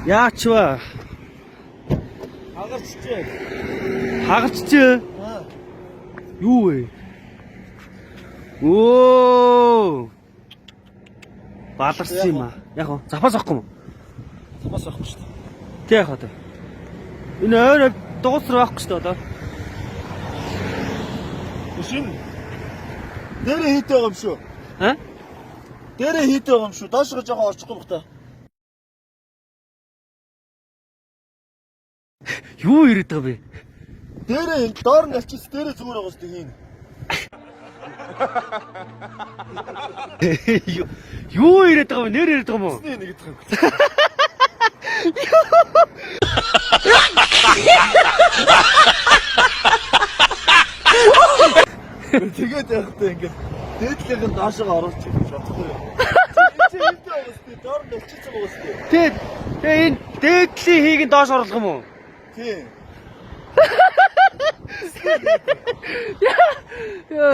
Яач вэ? Хагарчжээ. Хагарчжээ. Аа. Юу вэ? Өө. Баларсан юм аа. Яг уу запас авахгүй юм уу? Запас авахгүй шүү дээ. Тэ яг одоо. Энэ ойр дуусрах байхгүй шүү дээ одоо. Шинэ. Дээрээ хийтэй байгаа юм шүү. Аа? Дээрээ хийтэй байгаа юм шүү. Доошоо жоохон орчихгүй бах та. Юу ирээд байгаа бэ? Дээрээ доор нь алчис дээрээ зүгээр байгаа шүү дээ хийн. Юу ирээд байгаа вэ? Нэр ирээд байгаа юм уу? Нэг нэг гэдэг юм. Тэгээд явах та ингээд дээдлийнх нь доошоо оруулчих юм бодохгүй юу? Чи хийтэй байгаа шүү дээ. Доор нь алчис байгаа шүү дээ. Тэ тэгээ энэ дээдлийн хийг нь доош оруулах юм уу? Тийм. Яа.